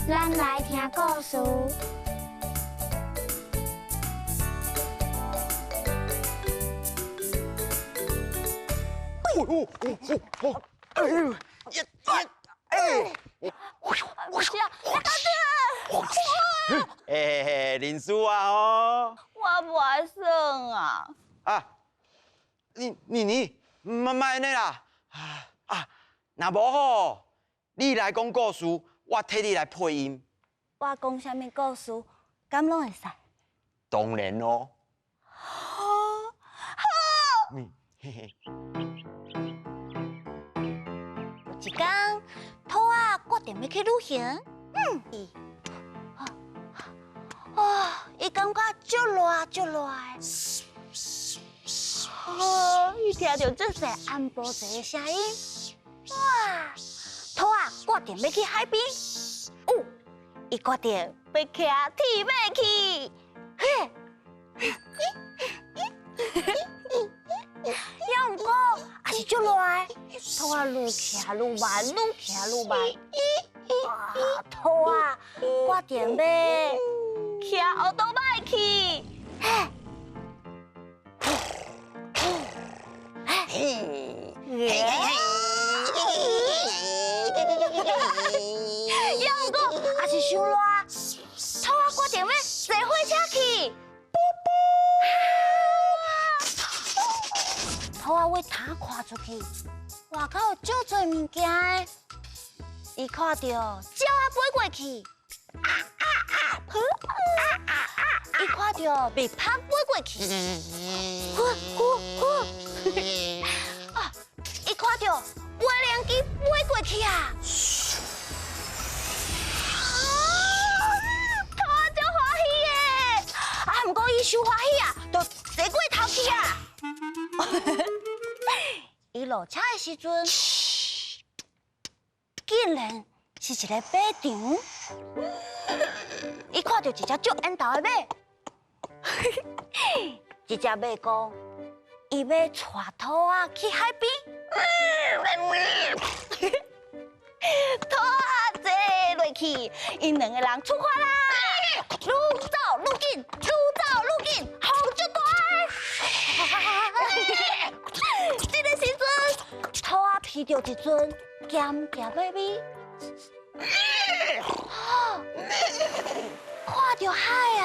咱来听故事。哦哦哦哦！哎呦，一、哎！不是啊，大哥，哎，林叔啊，哦，我无爱耍啊。啊，你你你，莫莫按呢啦，啊啊，若无吼，你来讲故事，我替你来配音。我讲啥物故事，敢拢会使？当然咯。好，好。嗯，嘿嘿。有一天，兔仔决定欲去旅行。嗯，伊，啊，伊感觉足热足热的。哦，伊听著足济按波济的声音。哇，兔仔决定欲去海边。有，伊决定欲骑铁马去。嘿。犹毋过，也是足热的，兔仔愈骑愈慢，愈骑愈慢。啊，兔仔决定欲骑欧多拜去。嘿，嘿，犹毋过，也是伤热，兔仔决定欲坐火车去。兔仔为窗看出去，外口有足济物件的。伊看著鸟仔飞过去，啊啊啊！啊啊！伊看著蜜蜂飞过去，呼呼呼！啊！伊看著飞龙机飞过去啊！兔仔足欢喜的，啊！毋过伊伤欢喜啊，就坐过头去啊！伊落车的时阵，竟然是一个马场。伊看著一只足缘投的马，这只马讲，伊欲带兔仔去海边。兔仔坐落去，𪜶两个人出发啦！愈走愈紧，愈走愈紧，风足大。这个时阵，兔仔闻著一阵咸咸的味，看著海啊！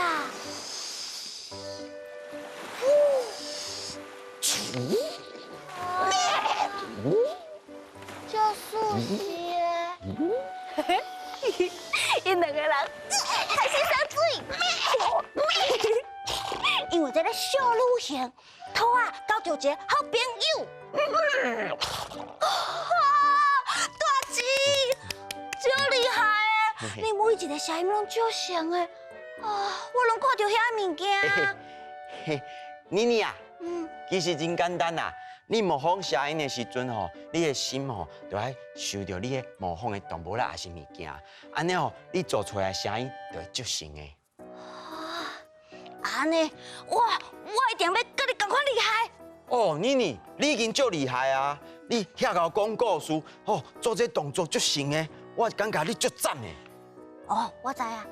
足舒适的，𪜶两个人开始洒水，因为这个小旅行，兔仔交著一个好朋友。哇，大姊，足厉害的！你每一个声音拢足像的，啊，我拢看著遐物件。嘿，妮妮啊，其实真简单啦。你模仿声音的时阵吼，你的心吼就爱想著你彼模仿的动物啦，抑是物件，按呢吼，你做出来的声音就会足像的。按呢，我一定欲佮你仝款厉害。哦，妮妮，你已经足厉害啊！你遐𠢕讲故事，哦，做这动作足像的，我感觉你足赞的。哦，我知啊。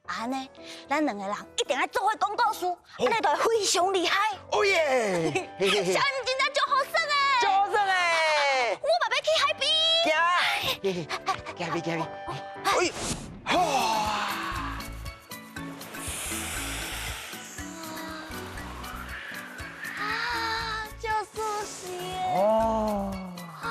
按呢，咱两个人一定爱做伙讲故事，按呢就会非常厉害。哦耶！声音真正足好耍的，足好耍的。我嘛欲去海边。行，行边行边。哎，哇！啊，足舒适的。哦。啊！